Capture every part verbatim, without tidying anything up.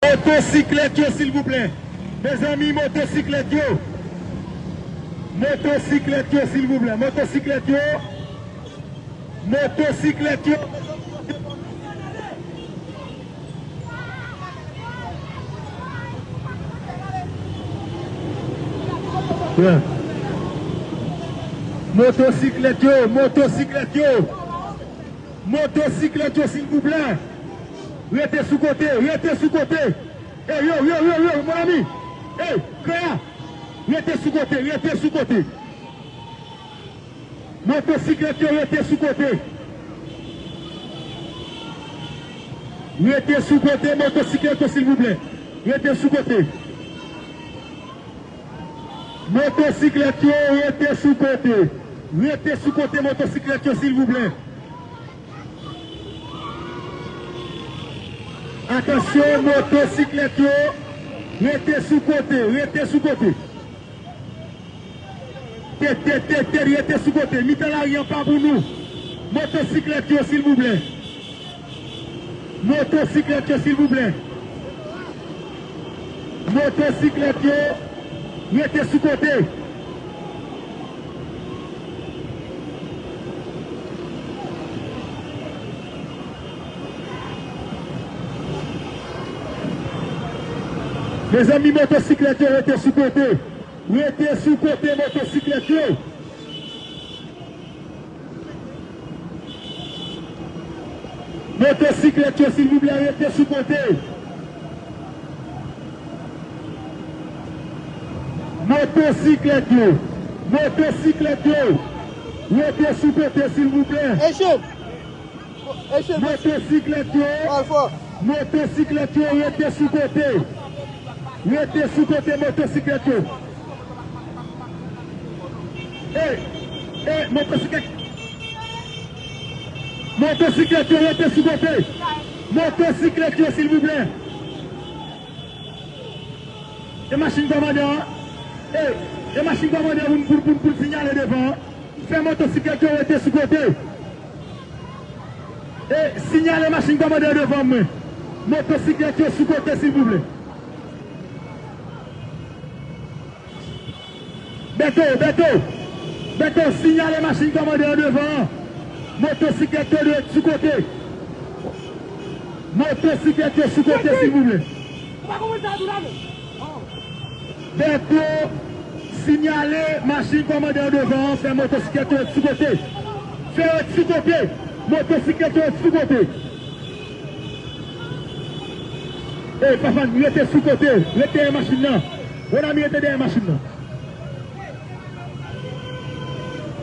Motosiklèt yo, silvouplè. Mezanmi, motosiklèt yo. Motosiklèt yo, silvouplè. Motosiklèt yo. Motosiklèt yo. Yeah. Motosiklèt yo, motosiklèt yo. Motosiklèt yo, silvouplè. Rete sou kote, rete sou kote. Ey, yo, yo, yo, yo, mon ami. Ey, Krea. Rete sou kote, rete sou kote. Motosiklèt yo, rete sou kote. Rete sou kote, motosiklèt yo, silvouplè. Rete sou kote. Motosiklèt yo, rete sou kote. Rete sou kote, motosiklèt yo, silvouplè. Atansyon, motosiklèt yo, rete sou kote, rete sou kote. Tèt, tèt, tèt, tèt, rete sou kote. Mitan lari an pa pou nou. Motosiklèt yo, silvouplè. Motosiklèt yo, silvouplè. Motosiklèt yo, rete sou kote. Mezanmi, motosiklèt yo, rete sou kote. Rete sou kote, motosiklèt yo. Motosiklèt yo, silvouplè, rete sou kote. Motosiklèt yo, motosiklèt yo, rete sou kote, silvouplè. Motosiklèt yo, motosiklèt yo, rete sou kote. Rete sou kote, motosiklèt yo. Ey, ey, motosiklèt. Motosiklèt yo, rete sou kote. Motosiklèt yo, silvouplè. E machin kòmandan an. Ey, e machin kòmandan pou, pou, pou, pou l sinyale devan an. Fè motosiklèt yo rete sou kote. E sinyale machin kòmandan an devan mwen. Motosiklèt yo sou kote, silvouplè. Bèto, Bèto, Bèto, sinyale machin kòmandan an devan an. Motosiklèt yo dwe sou kote. Motosiklèt yo sou kote, silvouplè. Bèto, sinyale machin kòmandan an devan an, fè motosiklèt yo ret sou kote. Fè yo ret sou kote. Motosiklèt yo ret sou kote. Ey, papa, rete sou kote. Rete dèyè machin nan. Mon ami, rete dèyè machin nan.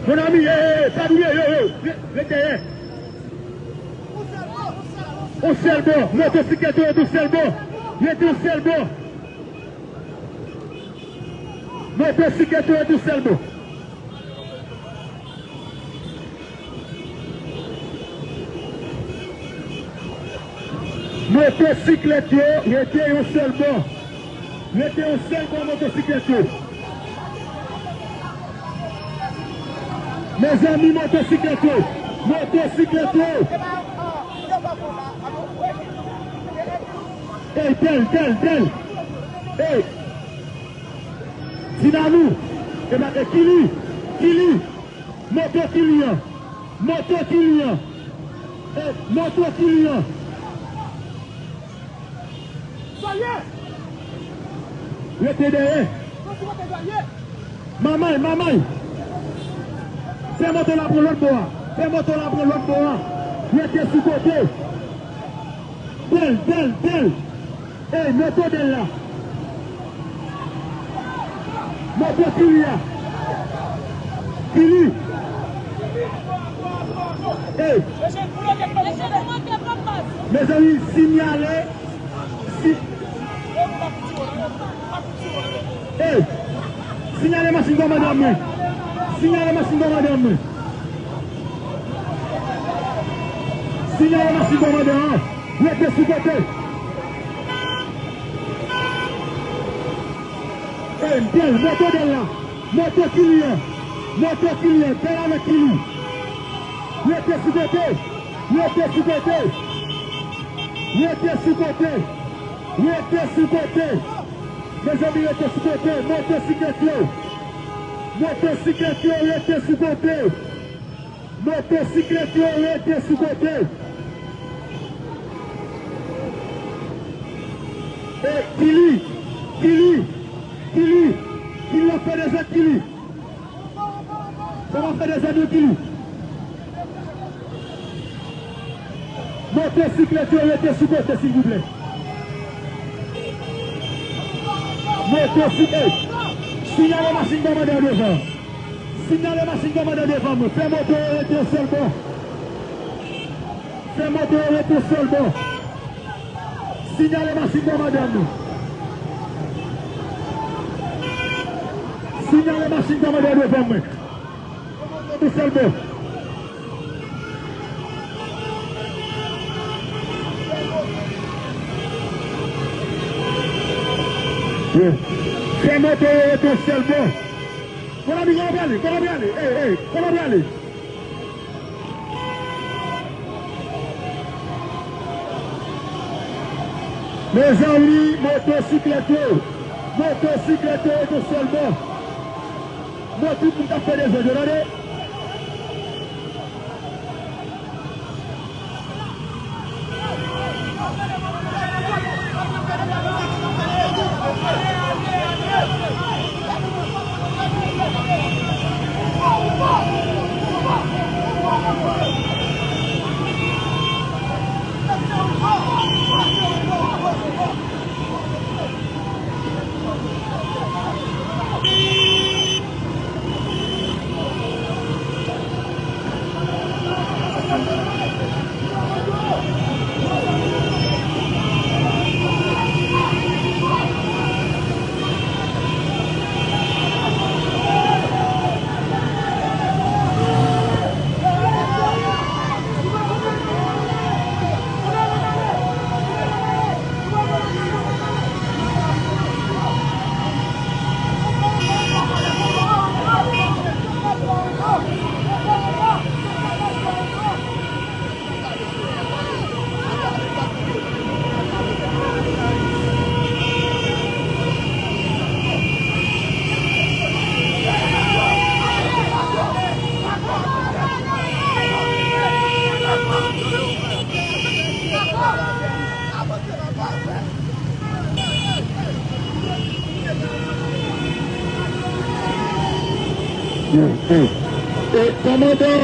Mon ami, ey, ey, ey, pa bliye, yo, yo, re-, ret dèyè. Yon sèl bò, motosiklèt yo ret yon sèl bò. Rete yon sèl bò. Motosiklèt yo ret yon sèl bò. Motosiklèt yo rete yon sèl bò. Rete yon sèl bò, motosiklèt yo. Mezanmi, motosiklèt yo. Motosiklèt yo. Ey, tèl, tèl, tèl. Ey. Dinanou. Epa, e Kili. Kili. Moto Kili an. Moto Kili an. Ey, moto Kili an. Rete dèyè. Manmay, manmay. Fè moto la pran lòt bò a. Fè moto la pran lòt bò a. Rete sou kote. Dèl, dèl, dèl. Ey, moto dèl la. Moto Kili a. Kili. Ey. Mezanmi, sinyale. Si-, ey. Sinyale machin kòmandan mwen. Sinyale machin kòmandan mwen. Sinyale machin kòmandan an. Rete sou kote. Ey, dèl, moto dèl la. Moto Kili an. Moto Kili an. Dèl avèk Kili. Rete sou kote. Rete sou kote. Rete sou kote. Rete sou kote. Mezanmi, rete sou kote. Motosiklèt yo. Motosiklèt yo, rete sou kote. Motosiklèt yo, rete sou kote. E Kili, Kili, Kili, Kili ap fè dezòd, Kili. Sa va fè dezòd, wi, Kili. Motosiklèt yo, rete sou kote, silvouplè. Motosiklèt. Siyale machin kòmandè an devan. Siyale machin kòmandè an devan mwen. Fè moto yo rete yon sèl bò. Fè moto yo rete yon sèl bò. Siyale machin kòmandè an nou. Siyale machin kòmandè an devan mwen. Yon sèl bò. Fè moto yo rete yon sèl bò. Kòmandè, kòmandè, kòmandè, ey, ey, kòmandè. Mezanmi, motosiklèt yo, motosiklèt yo rete sèl bò. Mwen, tout moun k ap fè dezòd yo, tande. E kòmandan,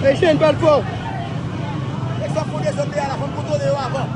Ejèn, pale fò. Nèg sa fè dezòd deyò a la, fò n kontwole yo avan.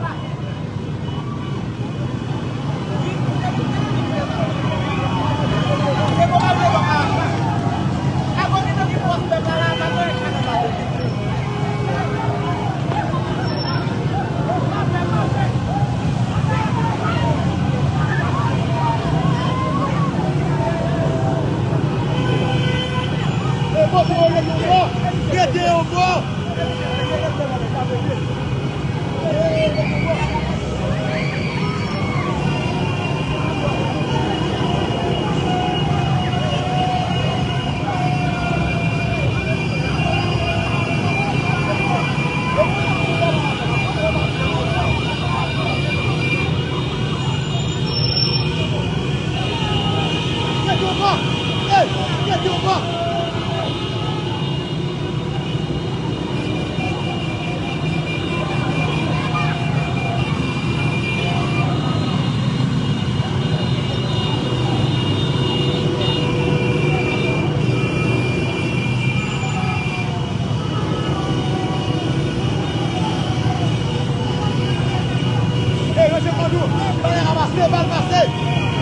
Bal pase!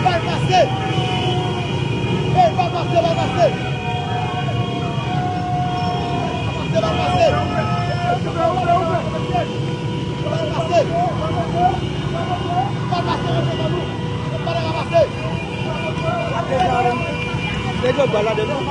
Bal pase! Ey, bal pase, bal pase! Bal pase, bal pase! Bal pase! Bal pase, mesye, bal pase! Nèg yo bal la devan.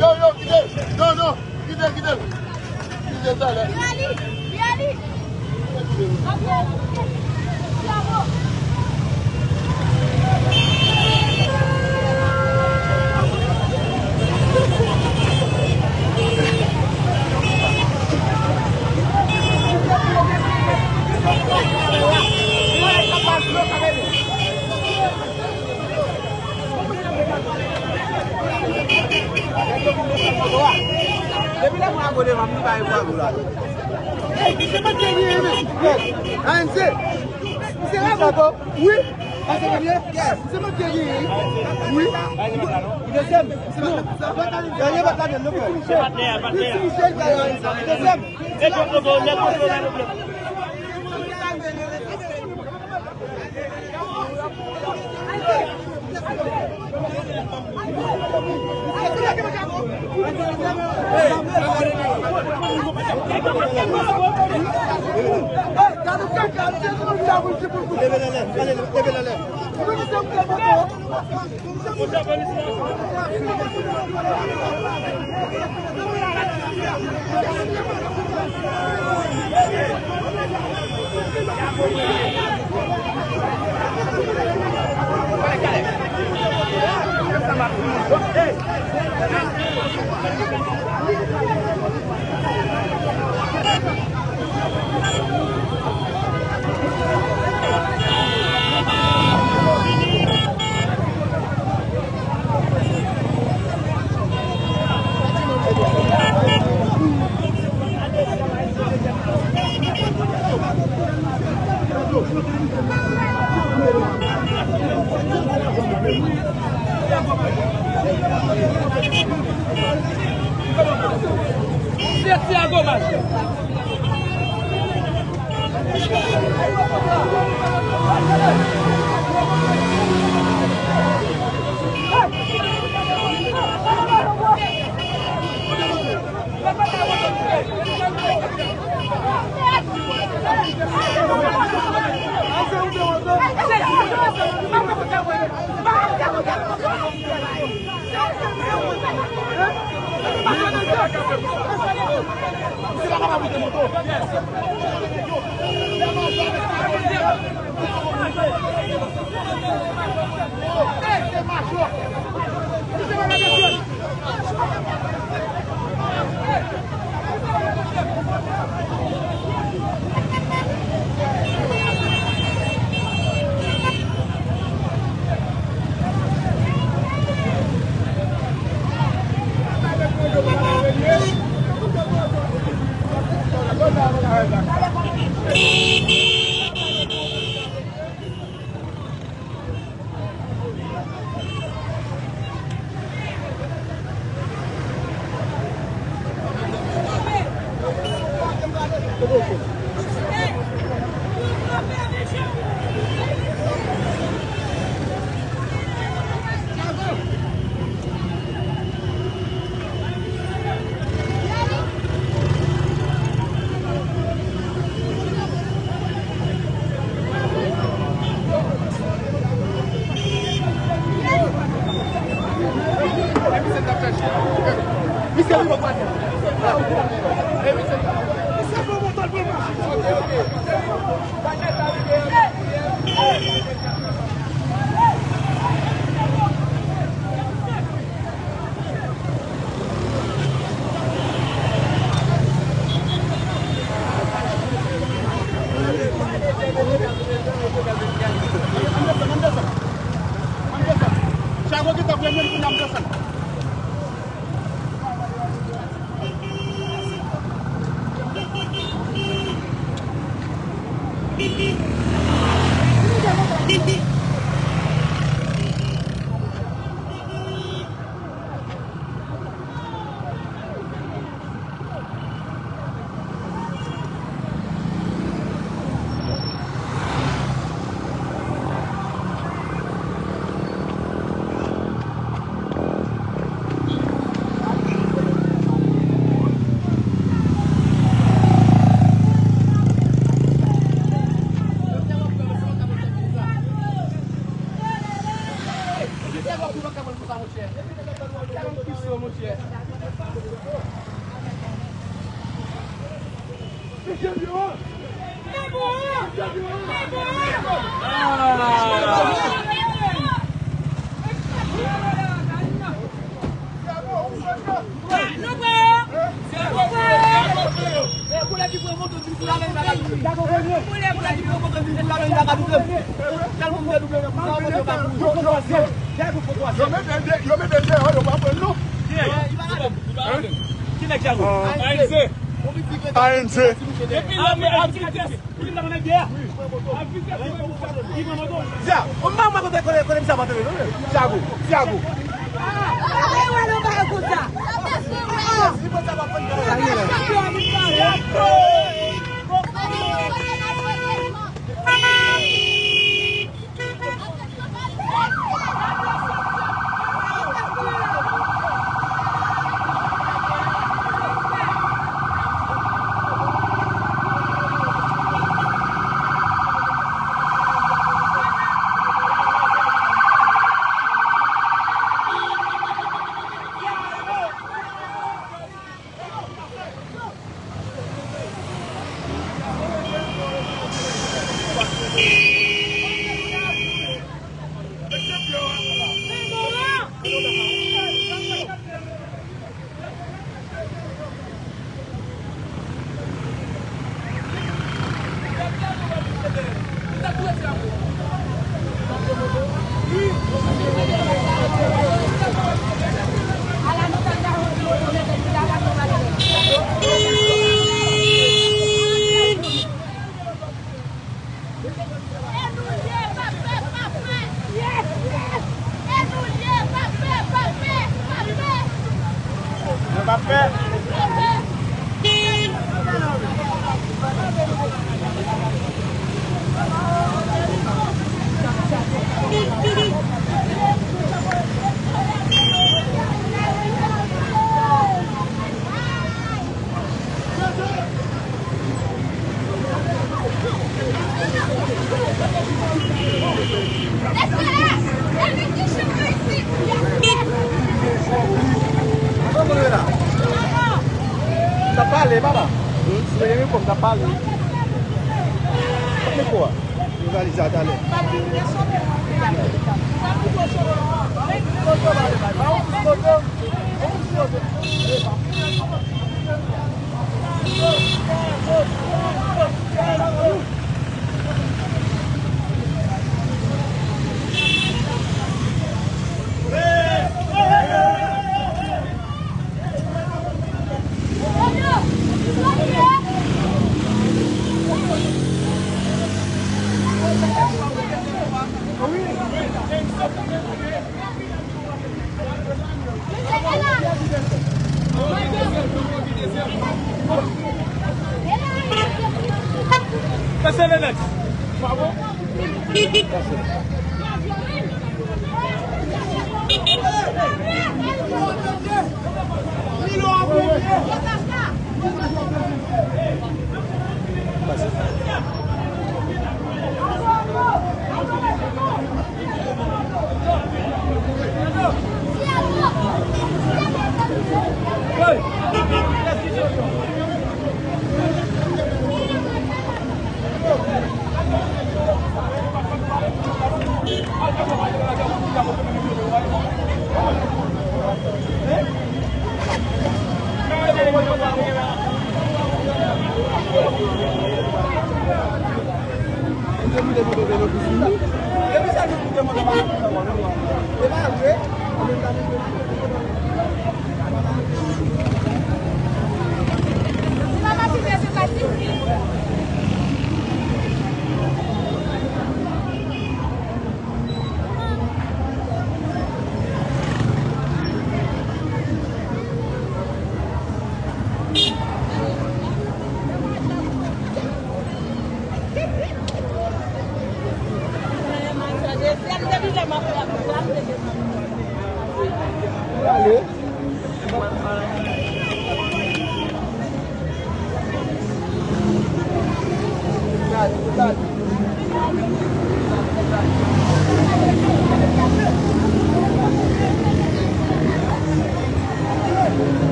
Yo, yo, kite! Non, non! Kite, kite l. Kite l talè. Li ale, li ale. Depi lè mwen a gode, m ap di bagay pou a gou la. Ey, misye mande li, mesye. A N C. Misye la, wi. A N C, misye mande li. Wi. Dezyèm. Dènye bat la, non, frè. Ti Michel, dezyèm. Chago ki t ap renmen pou n ap desann. Yo mete l de-, yo mete l deyò, yo pa pran l non. Ki nèg Jago? A N C. A N C. Depi lè mwen aktivite. Ya, ou pa mwen kote kole, kole misye ap antre non. Jago, Jago. Yo pa pè. Sa pale, papa. Hmm? Si te gen mikwo, m t ap pale. Kot mikwo a? Yo valiz la talè. Pase le nèt. Bravo.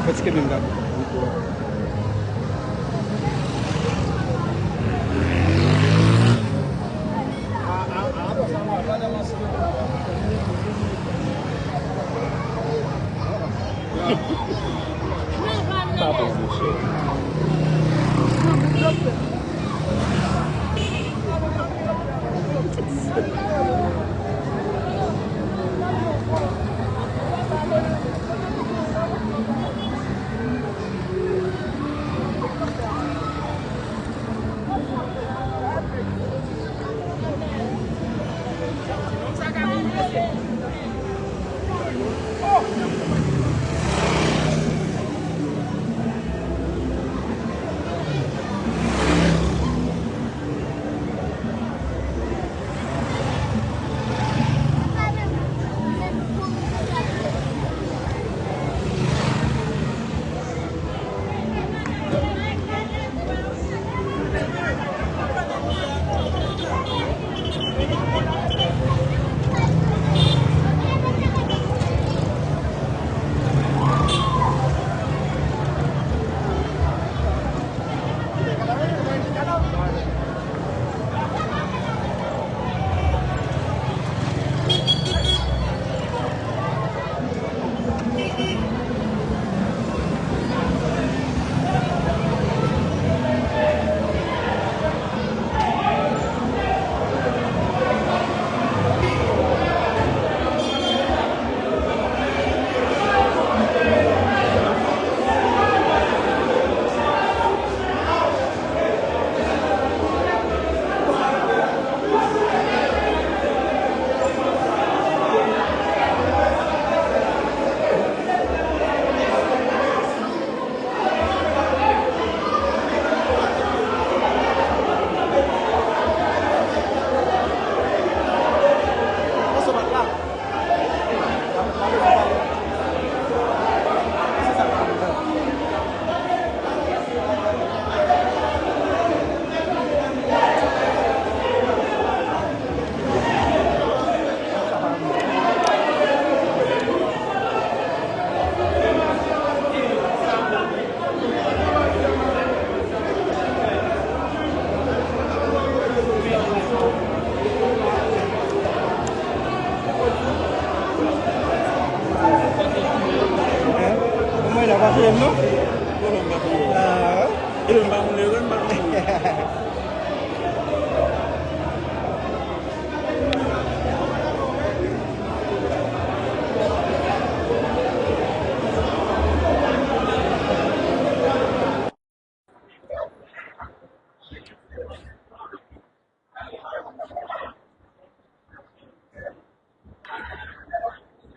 Fè ti kenbe m gade. Pa bon, monchè.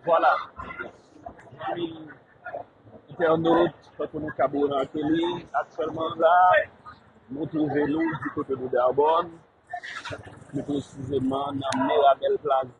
Vwala. Zanmi entènot, tankou nou ka remake li, aktyèlman la, nou twouve nou di kote de Darbonne, pli presizeman nan Mirabel Plaza.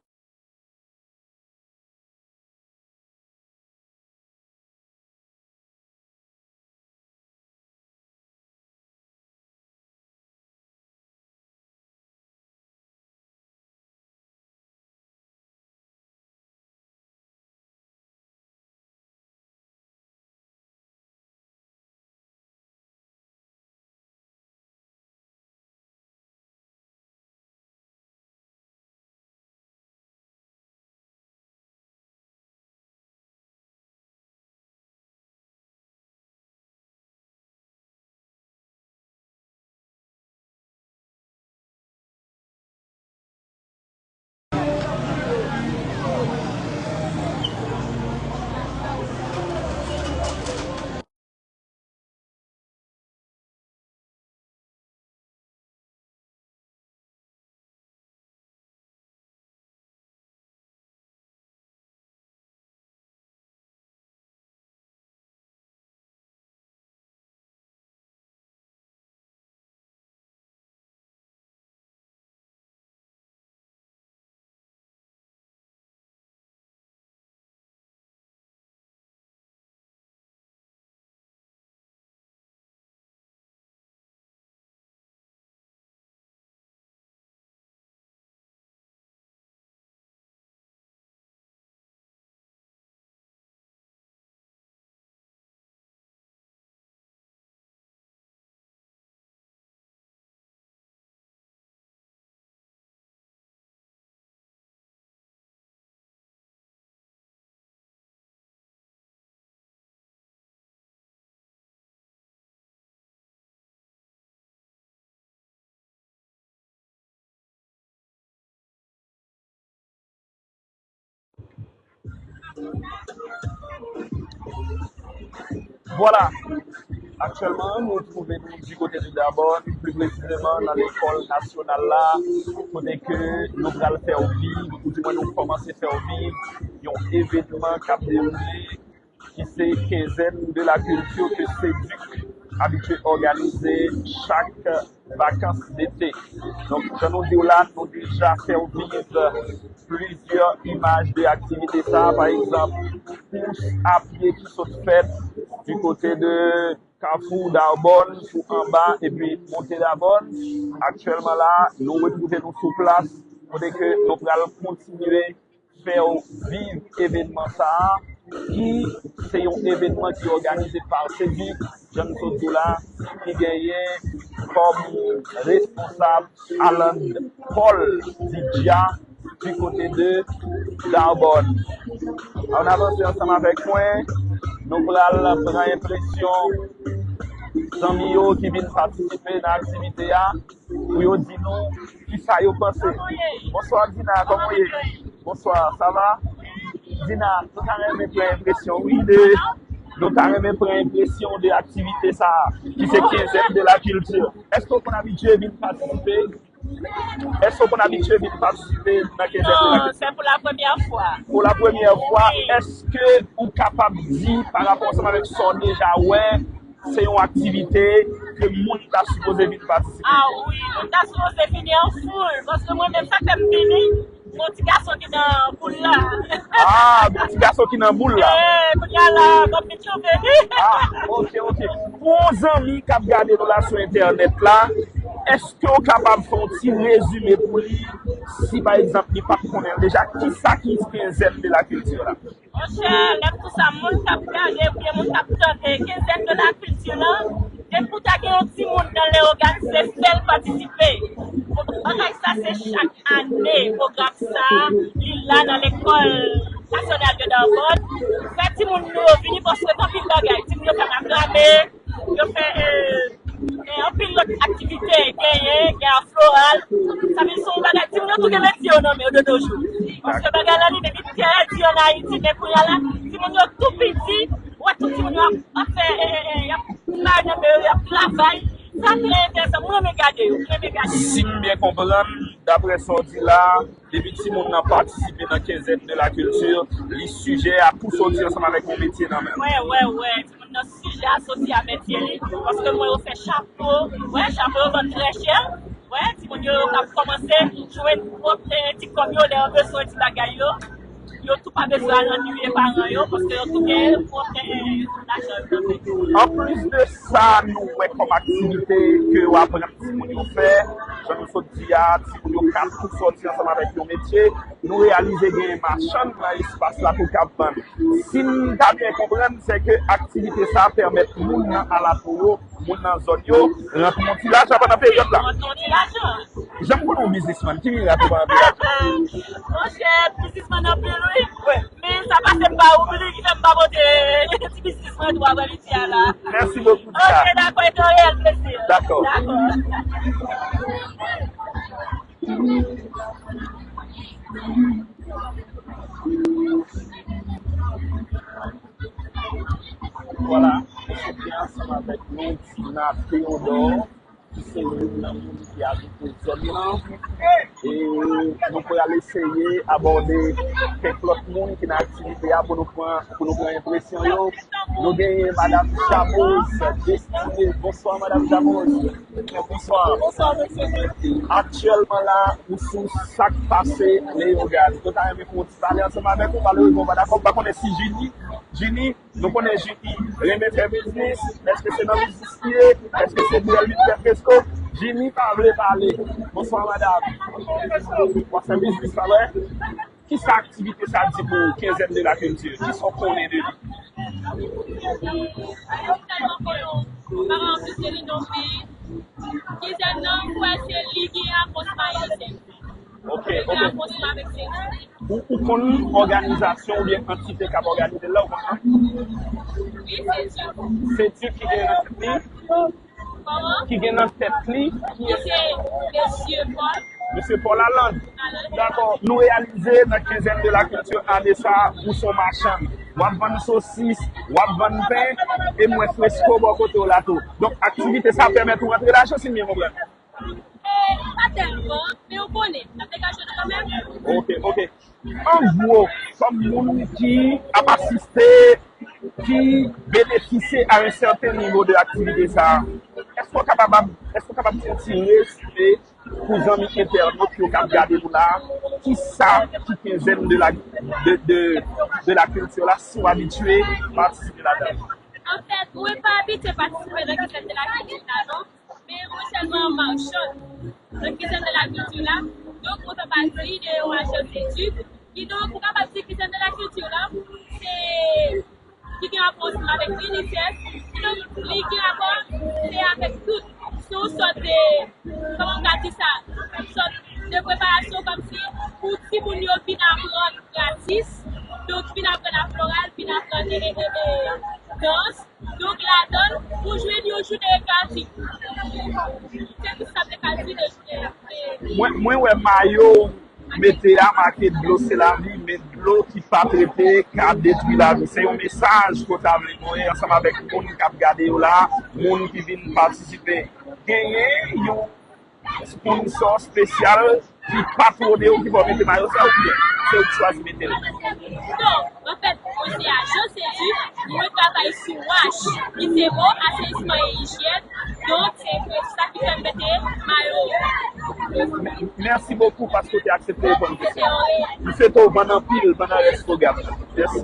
Vwala. Aktyèlman, nou twouve nou di kote de Dabòn, pli presizeman nan lekòl nasyonal la, kote ke nou pral fè w viv, oudimwen nou kòmanse fè w viv, yon evènman k ap dewoule, ki se Quinzaine de la Culture ke Seduc abitye òganize chak vakans dete. Donk, jan nou di w la, nou deja fè w viv plizyè imaj de aktivite sa a. Pa egzanp, kous a pye ki sot fèt di kote de Kafou Dabòn pou anba epi monte Dabòn. Aktyèlman la, nou retwouve nou sou plas, kote ke nou pral kontinye fè w viv evènman sa a, ki se yon evènman ki òganize pa Seduc, jan n sot di w la, ki genyen kòm responsab Alan Paul Didja, di kote de Dabòn. Ann avanse ansanm avèk mwen, nou pral pran enpresyon zanmi yo ki vin patisipe nan aktivite a, pou yo di nou kisa yo panse. Bonswa, Dina, kòman w ye? Bonswa, sa va? Dina, nou ta renmen pran enpresyon, wi, de, nou ta renmen pran enpresyon de aktivite sa a, ki se Quinzaine de la Culture. Èske w konn abitye vin patisipe? Èske w konn abitye vin patisipe nan Quinzaine de la Culture? Non, c'est pour la première fois. Pour la première fois, èske ou kapab di, pa rapò ansanm avèk sa w deja wè, se yon aktivite ke moun ta sipoze vin patisipe? Ah wi, moun ta sipoze vini an foul, paske mwen menm sa k fè m vini, gon ti gason ki nan boul la. Ah, gon ti gason ki nan boul la. Eh, kounye a la, m ap vin chante li. Ah, ok, ok. Pou yon zanmi k ap gade nou la sou entènèt la, èske w kapab fè yon ti rezime pou li, si pa egzanp li pa t konnen l deja, kisa ki Quinzaine de la Culture la? Monchè, lè m di w sa, moun k ap gade oubyen moun k ap tande Quinzaine de la Culture lan, depi w ta gen yon timoun nan Leyogàn, se sèl patisipe. Bagay sa, se chak ane pwogram sa, li la nan lekòl nasyonal de Narbonne. Fè timoun nou yo vini paske gen anpil bagay. Timoun yo fè makrame, yo fè, eh, eh, anpil lòt aktivite, genyen, gen art floral. Sa vin se yon bagay, timoun yo tou gen metye yo nan men yo de nos jours. Paske bagay la li vin trè di an Ayiti, men kounye a la, timoun yo tou piti, ou wè tout timoun yo ap, ap fè, eh, eh, eh, y ap bay nan men yo, y ap travay. Sa trè enteresan, mwen renmen gade yo, mwen renmen gade yo. Si m byen konprann, daprè sa w di la, depi timoun nan patisipe nan Quinzaine de la Culture, li sijè a pou soti ansanm avèk yon metye nan men l. Wè, wè, wè. Timoun nan sijè a soti a metye li. Paske mwen yo fè chapo. Wè, chapo yo vann trè chè. Wè, timoun yo, yo k ap kòmanse jwenn pwòp, eh, ti kòb yo lè yo bezwen ti bagay yo. Yo tou pa bezwen al annuiye paran yo, paske yo tou gen pwòp, eh, lajan yo nan men yo. Anplis de sa, nou wè kòm aktivite ke w aprann timoun yo fè, jan nou sot di a, timoun yo ka tou sòti ansanm avèk yon metye. Nou reyalize gen machann nan espas la tou k ap vann. Si m ta byen konprann, se ke aktivite sa a pèmèt moun nan alantou yo, moun nan zòn yo, rantre yon ti lajan pandan peryòd la. Rantre yon ti lajan. Jan m konnen w biznismann, ki mirak ou pa rantre lajan? Monchè, biznismann anpil, wi. Wi. Men sa pase m pa oubli, ki fè m pa pote ti biznis mwen tou aprè midi a la. Mèsi bokou, Dina. Ok, dakò, e te yon reyèl plezi. Dakò. Dakò. Vwala, nou sot gen ansanm avèk nou Dina Théodore, ki se youn nan moun ki abite zòn nan. E nou pral eseye abòde kèk lòt moun ki nan aktivite a pou nou pran, pou nou pran enpresyon yo. Nou genyen Madam Jamose Destiné. Bonswa, Madam Jamose. Bonswa. Bonswa, mesye. Aktyèlman la, ou sou sa k pase Leyogàn. Nou ta renmen fè yon ti pale ansanm avèk ou, malerezman, ou pa dakò. M pa konnen si Jini, Jini, nou konnen Jini renmen fè biznis. Èske se nan biznis li ye? Èske se bèl li fè fresko? Jini pa vle pale. Bonswa, madam. W ap fè biznis, pa vre? Kisa aktivite sa di pou Quinzaine de la Culture? Kisa w konnen de li? Yo tèlman konnen, m pa ka anplike li non, men Quinzaine nan, m kwè se li ki gen akonsman yo, se. Ok, ok. Ou, ou konn òganizasyon oubyen antite k ap òganize l la, ou konn sa? Wi, se Seduc. Seduc ki gen nan tèt li? Kòman? Ki gen nan tèt li? Ki se mesye Paul. Mesye Paul Alan. Dakò, nou reyalize nan Quinzaine de la Culture ane sa, ou se yon machann. W ap vann sosis, w ap vann pen, e m wè Fresco bò kote w la tou. Donk, aktivite sa pèmèt ou rantre lajan, si m byen konprann. E, pa tèlman, men ou konnen, n ap degaje nou kanmenm. Ok, ok. An gwo, kòm moun ki ap asiste, ki benefisye a yon sèten nivo de aktivite sa, èske w kapab, èske w kapab di yon ti rezime pou zanmi entènot yo k ap gade nou la, ki sa ki Quinzaine de la, de, de, de la Culture la, si w abitye patisipe ladan l? Anfèt, mwen pa abitye patisipe nan Quinzaine de la Culture la, non. Men mwen sèlman machann nan Quinzaine de la Culture la. Donk, mwen fè pati de yon ajans etid. Kidonk, ou kapab di Quinzaine de la Culture la, se ki gen rapò ansanm avèk UNICEF. Kidonk, li gen rapò, se avèk tout. Se yon sòt de, kòman m ka di sa? Yon sòt de preparasyon kòmsi pou timoun yo vin aprann gratis. Donk, vin aprann afloral, vin aprann, e, e, e, dans. Donk, ladan l, ou jwenn yon jounen gratis. Se tout sa m te ka di de, de, de Mwen, mwen wè mayo w mete a make dlo se lavi, men dlo ki pa trete ka detwi lavi. Se yon mesaj ke w ta vle voye ansanm avèk moun k ap gade yo la, moun ki vin patisipe. Genyen yon sponsor espesyal ki patwone w ki fè w mete mayo sa oubyen se ou ki chwazi mete l? Non, anfèt, mwen se ajan sedi, mwen travay sou wach ki se bon aseyisman e ijyèn, donk se sa ki fè m mete mayo. Mèsi bokou paske w te aksepte reponn kesyon. M swete w vann anpil pandan rès pwogram nan. Mèsi.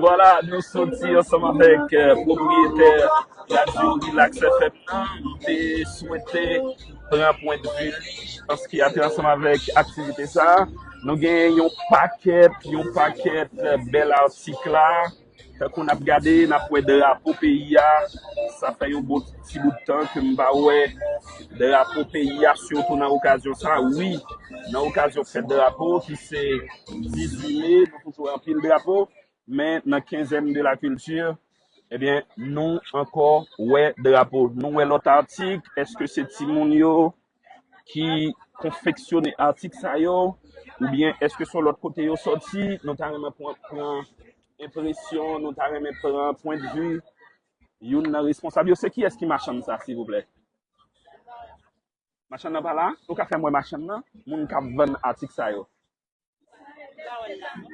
Vwala, nou soti ansanm avèk, euh, pwopriyetè radyo Relax F M nan. M te swete pran pwendvi an s ki ate ansanm avèk aktivite sa a. Nou gen yon pakèt, yon pakèt, euh, bèl atik la. Tankou n ap gade, n ap wè drapo peyi a. Sa fè yon bon ti bout tan ke m pa wè drapo peyi a, sitou nan okazyon sa. Wi, nan okazyon fèt drapo ki se dizuit me, nou toujou wè anpil drapo. Men nan Quinzaine de la Culture, ebyen, nou ankò wè drapo. Nou wè lòt atik. Èske se timoun yo ki konfeksyone atik sa yo? Oubyen èske se yon lòt kote yo sòti? Nou ta renmen pran, pran enpresyon, nou ta renmen pran pwendvi youn nan responsab yo. Se kiyès ki machann sa, silvouplè? Machann nan pa la? Ou ka fè m wè machann nan? Moun k ap vann atik sa yo.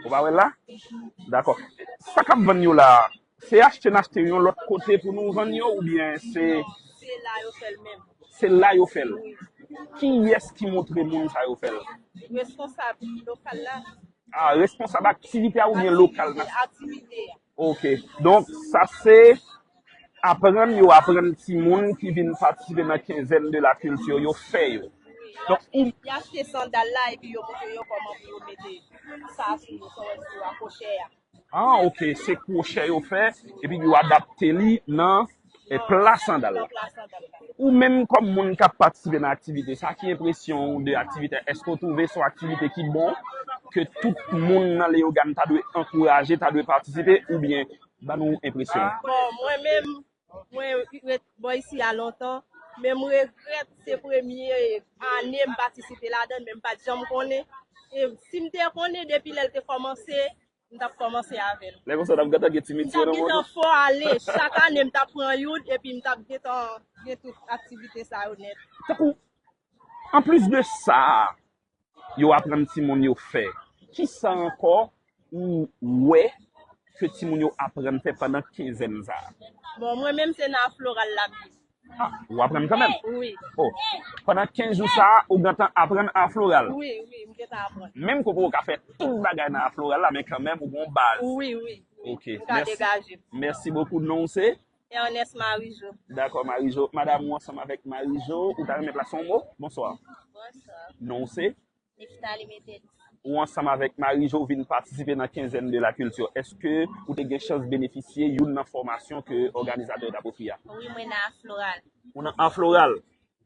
Ou pa wè l la? Dakò. Sa k ap vann yo la, se achte n achte yon lòt kote pou nou vann yo, oubyen se Se la yo fè l menm. Se la yo fè l? Wi. Kiyès ki montre moun sa yo fè l? Responsab lokal la. Ah, responsab aktivite a oubyen lokal nan? Aktivite a. Ok. Donk, sa se aprann yo aprann timoun ki vin patisipe nan Quinzaine de la Culture yo fè yo. Donk, ou Y achte sandal la epi yo montre yo kòman pou yo mete sa sou yo, sa w wè sou akwochè a. Ah, ok. Se kwochè yo fè, epi yo adapte li nan, eh, pla sandal la. Nan pla sandal la. Ou menm kòm moun k ap patisipe nan aktivite sa, ki enpresyon ou de aktivite? Èske w twouve se yon aktivite ki bon, ke tout moun nan Leyogàn ta dwe ankouraje, ta dwe patisipe, oubyen ban nou enpresyon? Bon, mwen menm, mwen ret bò isi a lontan, men m regrèt se premye ane m patisipe ladan l, men m pa t janm konnen. E si m te konnen depi lè l te kòmanse, m t ap kòmanse avè l. Lè konsa, w t ap gentan gen ti medya nan men w tou? M t ap gentan fò ale. Chak ane, m t ap pran youn, epi m t ap gentan gen tout aktivite sa yo nèt. Tankou, anplis de sa, yo aprann timoun yo fè, kisa ankò ou wè ke timoun yo aprann fè pandan kenzèn sa a? Bon, mwen menm, se nan art floral la m ye. Ah, ou aprann kanmenm? Wi. Oh, pandan kenz jou sa a, ou gentan aprann art floral? Wi, wi, m gentan aprann. Menm ke w poko ka fè tout bagay nan art floral la, men kanmenm, ou gen yon baz. Wi, wi, wi. Ok, m ka degaje m. Mèsi bokou. Non w se? Ernest Marijo. Dakò, Marijo. Madanm ou ansanm avèk Marijo, ou ta renmen plase yon mo? Bonswa. Bonswa. Non w se? Nephtalie Metellus. ou ansanm avèk Marie Jo vin patisipe nan Quinzaine de la Culture. Èske ou te gen chans benefisye youn nan fòmasyon ke òganizatè yo t ap ofri a? Wi, mwen nan Art Floral. Ou nan Art Floral.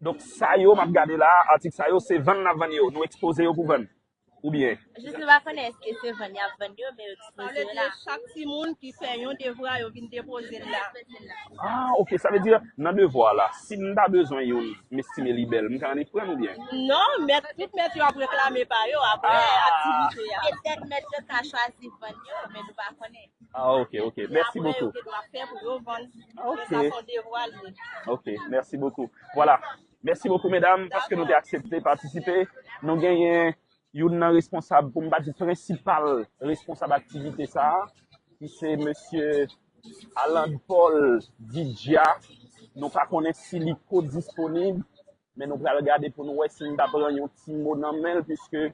Donk, sa yo, m ap gade la, atik sa yo, se vann n ap vann yo. Nou ekspoze yo pou vann. Oubyen? Jis nou pa konnen èske se vann y ap vann yo, men yo ekspoze Sa vle yo di la. Chak timoun ki fè yon devwa, yo vin depoze l la. Ah, ok. Sa vle di, nan devwa la, si m ta bezwen youn, m estime li bèl, m ka annik pran l oubyen? Non, mèt, tout mèt yo ap reklame pa yo. Apre aktivite a. Petèt mèt yo ka chwazi vann yo, men nou pa konnen. Ah, ok, ok. Mèsi Apre, yo bokou. Te dwa fè pou yo vann. Ok. Men sa se yon devwa li. Ok, mèsi bokou. Vwala. Mèsi bokou, medam, paske nou te aksepte patisipe. Nou genyen youn nan responsab, pou m pa di prensipal responsab aktivite sa a, ki se mesye Alan Paul Didja. Nou pa konnen si li ko disponib, men nou pral gade pou nou wè si n ta pran yon ti mo nan men l, piske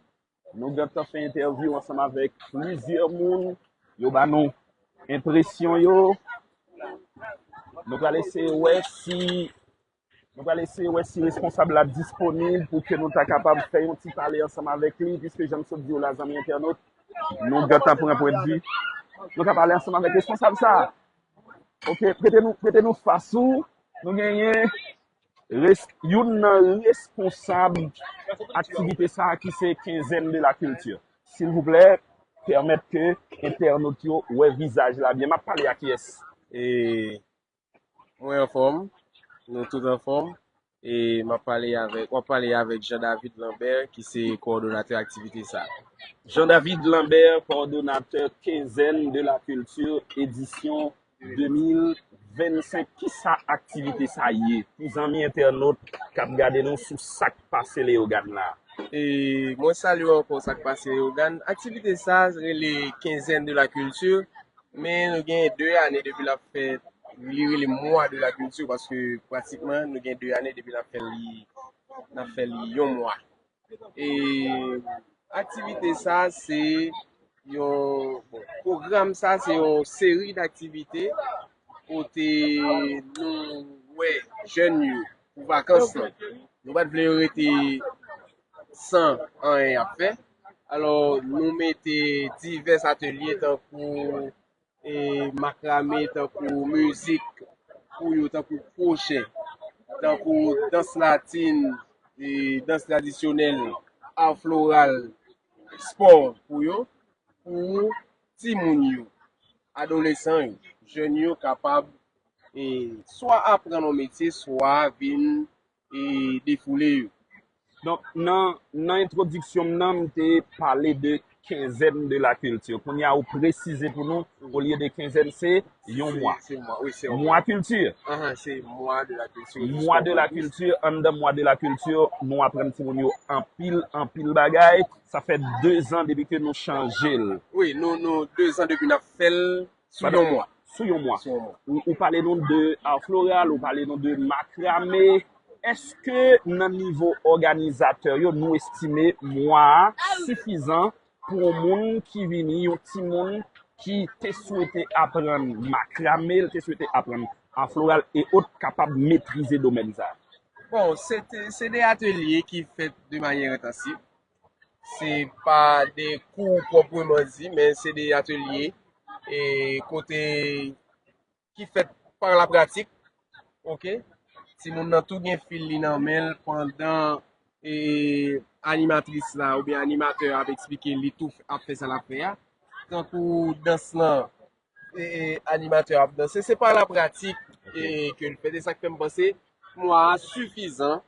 nou gentan fè entèvyou ansanm avèk plizyè moun. Yo ba nou enpresyon yo. Nou pral eseye wè si Nou pral eseye wè si responsab la disponib pou ke nou ta kapab fè yon ti pale ansanm avèk li, piske jan m sot di w la, zanmi entènot, nou gentan pran pwenti. Nou ka pale ansanm avèk responsab sa a. Ok, prete nou, prete nou fas ou. Nou genyen res, youn nan responsab aktivite sa a ki se Quinzaine de la Culture. Silvouplè, pèmèt ke entènot yo wè vizaj la byen. M ap pale a kiyès? E mwen anfòm, nou tout anfòm. E m ap pale avèk, w ap pale avèk Jean David Lambert, ki se kowòdonatè aktivite sa. Jean David Lambert, kowòdonatè Quinzaine de la Culture, edisyon de mil vennsenk. Kisa aktivite sa ye pou zanmi entènot k ap gade nou sou sa k pase Leyogàn la? E mwen salye w ankò sa k pase Leyogàn. Aktivite sa rele Quinzaine de la Culture, men nou gen de ane depi l ap fèt, li rele Mois de la Culture, paske pratikman nou gen de ane depi n ap fè li, n ap fè li yon mwa. E aktivite sa se yon, bon, pwogram sa se yon seri d aktivite kote nou wè jèn yo pou vakans lan. Nou pa t vle yo rete san anyen y ap fè. Alò, nou mete divès atelye tankou e makrame, tankou mizik pou yo, tankou kwochè, tankou dans latin, e dans tradisyonèl, art floral, spò pou yo, pou timoun yo, adolesan yo, jèn yo kapab e swa aprann yon metye, swa vin e defoule yo. Donk, nan, nan entwodiksyon m nan, m te pale de Quinzaine de la Culture. Kounye a, ou presize pou nou, olye de Quinzaine, se yon mwa. Se mwa, wi, se yon Mwa kilti. Ahan, se Mois de la Culture. Mois de la Culture, anndan Mois de la Culture, nou aprann timoun yo anpil, anpil bagay. Sa fè de zan depi ke nou chanje l. Wi, nou, nou, de zan depi n ap fè l sou yon mwa. Sou yon mwa. Sou yon mwa. Ou, ou pale nou de art floral, ou pale nou de makrame. Èske nan nivo òganizatè yo, nou estime mwa a sifizan pou yon moun ki vini, yon timoun ki te swete aprann makrame, l te swete aprann art floral e ot, kapab metrize domèn sa? Bon, se te, se de atelye ki fèt de manyè entansif. Se pa de kou pwòpman di, men se de atelye e kote ki fèt pa la pratik. Ok? Timoun nan tou gen fil li nan men l pandan e animatris la oubyen animatè a ap eksplike, li tou ap fè sa l ap fè a. Tankou dans lan, e, e, animatè a ap danse, se pa la pratik e, ke l fèt. E sa k fè m panse mwa a sifizan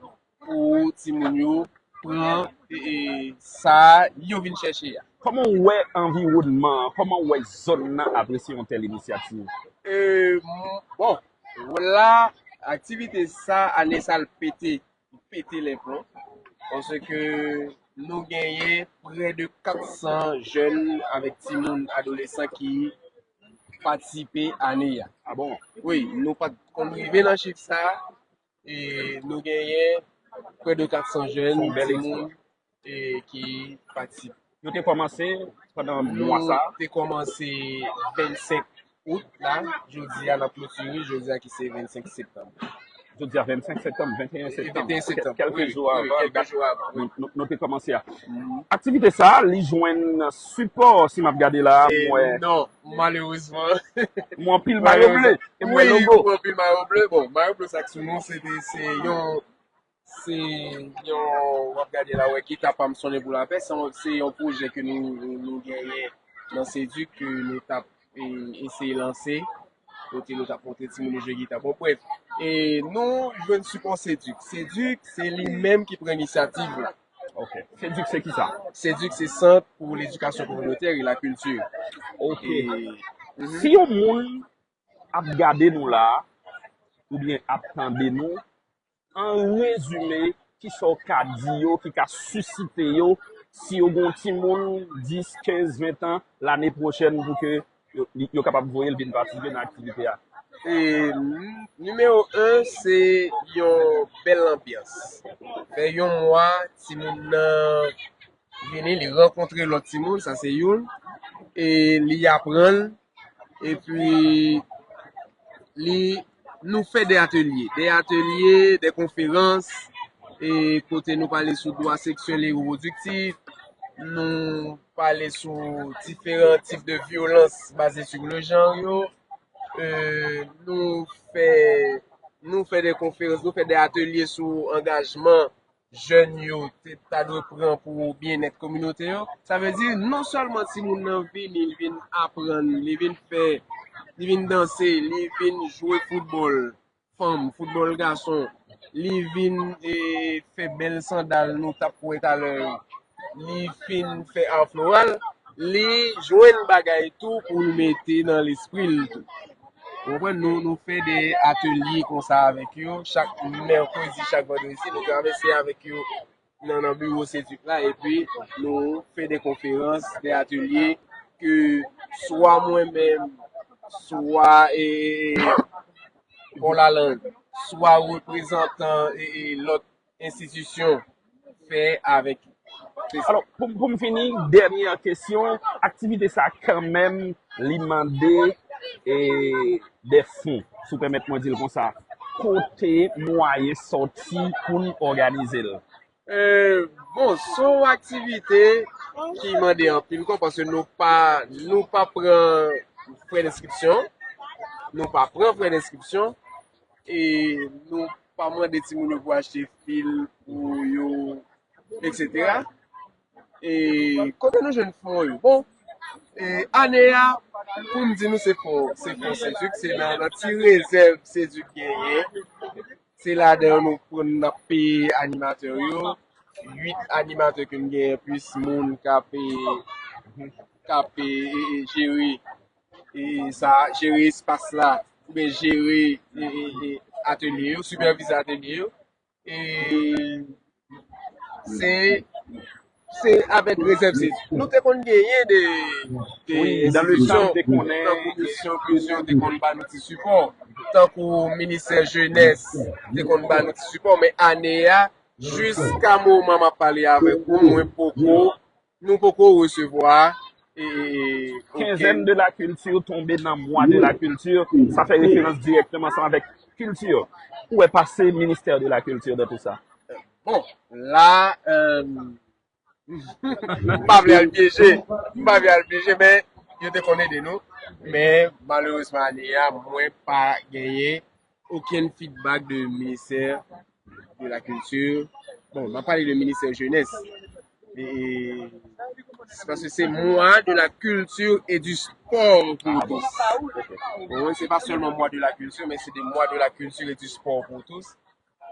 pou timoun yo pran e, e, sa yo vin chèche a. Kòman w wè anviwònman an? Kòman w wè zòn nan apresye yon tèl inisyativ? E, m- bon, la, aktivite sa, ane sa, l pete, pete les plombs. Paske nou genyen prè de kat san jèn avèk timoun adolesan ki patisipe ane a. Ah bon? Wi, nou pa t konn rive nan chif sa. E nou genyen prè de kat san jèn, Son bèl timoun e ki patisipe. Yo te kòmanse pandan mwa sa. Nou te kòmanse vennsenk out la, jodi a n ap klotire, jodi a ki se vennsenk septanm. Jodi a vennsenk septanm, venteyen septanm, venteyen septanm, kèlke wi, jou wi, avan kèlke dat jou avan. Nou, nou, nou te kòmanse a. Aktivite sa a, li jwenn sipò, si m ap gade la, m wè. Non, malerezman. M wè anpil mayo ble, e m wè Wi, logo. Mwen anpil mayo ble. Bon, mayo ble sa k sou nou, se te, se yon, se yon, w ap gade la, wè, ki ta pa m sonnen pou lapè, se yon, se yon pwojè ke nou, nou, nou genyen nan Seduc, ke nou t ap e, eseye lanse, kote nou t ap montre timoun yo jwe gita. Bon, bref, e nou jwenn sipò Seduc. Seduc, se li menm ki pran inisyativ la. Ok. Seduc, se ki sa? Seduc, se Sant pou Ledikasyon Kominotè e Lakilti. Ok. E, mhm. Si yon moun ap gade nou la, oubyen ap tande nou, an rezime, ki sa w ka di yo, ki ka sisite yo, si yo gen yon timoun dis, kenz, ven tan, lane pwochèn, pou ke yo, yo kapab voye l vin patisipe nan aktivite a? E, n- nimewo en, se yon bèl anbyans. Fè yon mwa, timoun nan vini, li rankontre lòt timoun, sa se youn. E li aprann, epi li, nou fè de atelye, de atelye, de konferans, e kote nou pale sou dwa seksyèl e repwodiktif, nou pale sou diferan tip de vyolans baze sou le jan yo, e, nou fè, nou fè de konferans, nou fè de atelye sou angajman jèn yo te, ta dwe pran pou byennèt kominote yo. Sa vle di, non sèlman timoun nan vini, li vin aprann, li vin fè, li vin danse, li vin jwe foutbòl fanm, foutbòl gason, li vin e, fè bèl sandal nou t ap wè talè yo, li fin fè ar floral, li jwenn bagay tou pou l mete nan lespri l tou. Ou konprann? Nou, nou fè de atelye konsa avèk yo. Chak mèkredi, chak vandredi, nou travèse avèk yo nan, nan biwo Seduc la, epi nou fè de konferans, de atelye, ke swa mwen menm, swa e, Paul Alan, swa reprezantan e, e, lòt enstitisyon fè avèk yo. Se sa. Alò, pou, pou m fini, dènyè kesyon, aktivite sa kanmenm, li mande e, de fon, si w pèmèt mwen di l konsa. Kote mwayen sòti pou n òganize l? E, bon, se yon aktivite ki mande anpil kòb, paske nou pa, nou pa pran frè denskripsyon. Nou pa pran frè denskripsyon. E nou pa mande timoun yo pou achte fil pou yo, etsetera. E kote nou jwenn fon yo? Bon, e, ane a, pou m di nou se fon, se fon Seduc, se nan, nan ti rezèv Seduc genyen. Se ladan nou pran, n ap peye animatè yo. Uit animatè ke n genyen, plis moun k ap, e, k ap, e, e, e, jere, e, sa, jere espas la, oubyen jere, e, e, e, atelye yo, sipèvize atelye yo. E se, se avèk rezèv se. Nou te konn genyen de, de Wi, dans le temps, enstitisyon, te konnen. Tankou Misyon Enklizyon te konn ba nou ti sipò, tankou Ministè Jenès te konn ba nou ti sipò, men ane a, jiska moman m ap pale avèk ou, mwen poko, nou poko resevwa, e, e, e, Quinzaine de la culture tonbe nan mwa de la culture, sa fè referans dirèkteman ansanm avèk kilti. Ou wè pase ministè de la culture dans tout ça? Bon, la, euh, m pa vle al pyeje, m pa vle al pyeje, men yo te konn ede nou. Men malerezman, ane a, mwen pa genyen okenn feedback de ministè de la culture. Bon, m ap pale de ministè jenès. E, se paske se mwa de la culture et du sport pour tous. Bon, se pa sèlman mwa de la culture, men se de mwa de la culture et du sport pour tous.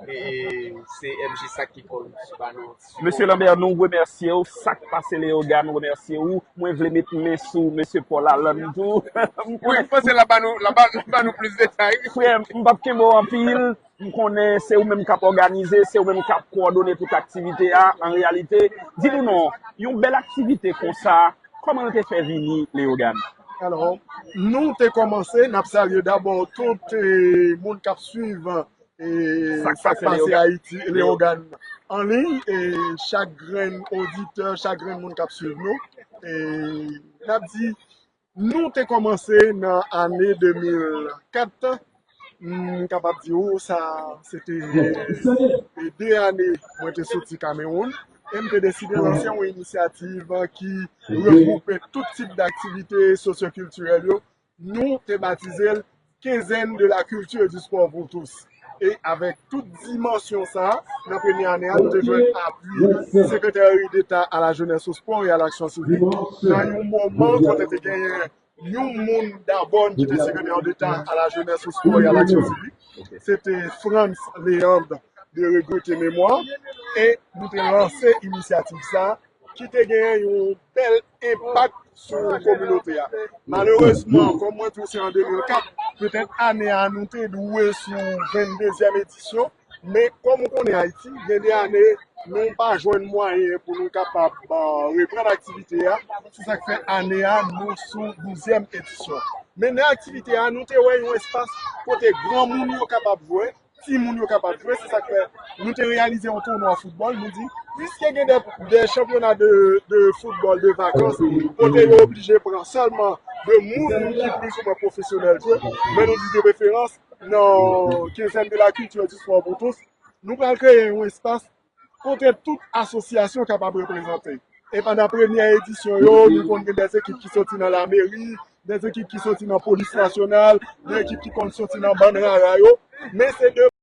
E se M J S A C ki konn ba nou. Mesye Lambert, nou remèsye w. Sa k pase Leyogàn remèsye w. Mwen vle met men sou mesye Paul Alan tou. Wi, m panse l ap ba nou, l ap ba, l ap ba nou plis detay. Frè, m p ap kenbe w anpil. M konnen se ou menm k ap òganize, se ou menm k ap kowòdone tout aktivite a. An reyalite, di nou non, yon bèl aktivite konsa, kòman l te fè vini Leyogàn? Alò, nou te kòmanse, n ap salye dabò tout eh, moun k ap swiv eh, Sa k sa k pase pase Leyogàn. Ayiti, Leyogàn an liy, e chak grenn oditè, chak grenn moun k ap swiv nou. E n ap di, nou te kòmanse nan ane de mil kat, M kapab di w sa, se te de ane mwen te soti Kamewoun, e m te deside lanse yon inisyativ ki regwoupe tout tip daktivite sosyokiltirèl yo. Nou te batize l Quinzaine de la culture du sport pour tous. E avèk tout dimansyon sa, nan premye ane a, nou te jwenn apui Sekretè Deta a la Jenès, o Spò e a Laksyon Sivik, nan yon moman kote te genyen yon moun dabò ki te Sekretè Deta a la Jenès, o Spò e a Laksyon Sivik. Se te Frantz Léandre de Regretter Mémoire. E nou te lanse inisyativ sa ki te genyen yon bèl enpak sou kominote a. Malerezman, kòm mwen di w, se an de mil kat, petèt ane a nou te dwe sou venndezyèm edisyon, men kòm ou konnen Ayiti, gen de ane nou pa jwenn mwayen pou nou kapab uh, reprann aktivite a. Se sa k fè ane a nou sou douzyèm edisyon. Men nan aktivite a, nou te wè yon espas kote granmoun yo kapab jwe, timoun yo kapab jwe. Se sa k fè nou te reyalize yon tounwa foutbòl. Nou di, piske gen de, de chanpyona de, de foutbòl de vakans, kote yo oblije pran sèlman de moun ki plizoumwen pwofesyonèl jwe, men nou di de preferans nan Quinzaine de la culture du sport pour tous, nou pral kreye yon espas kote tout asosyasyon kapab reprezante. E pandan premyè edisyon yo, nou konn gen de ekip ki soti nan lameri, de ekip ki soti nan polis nasyonal, de ekip ki konn soti nan bann rara yo, men se de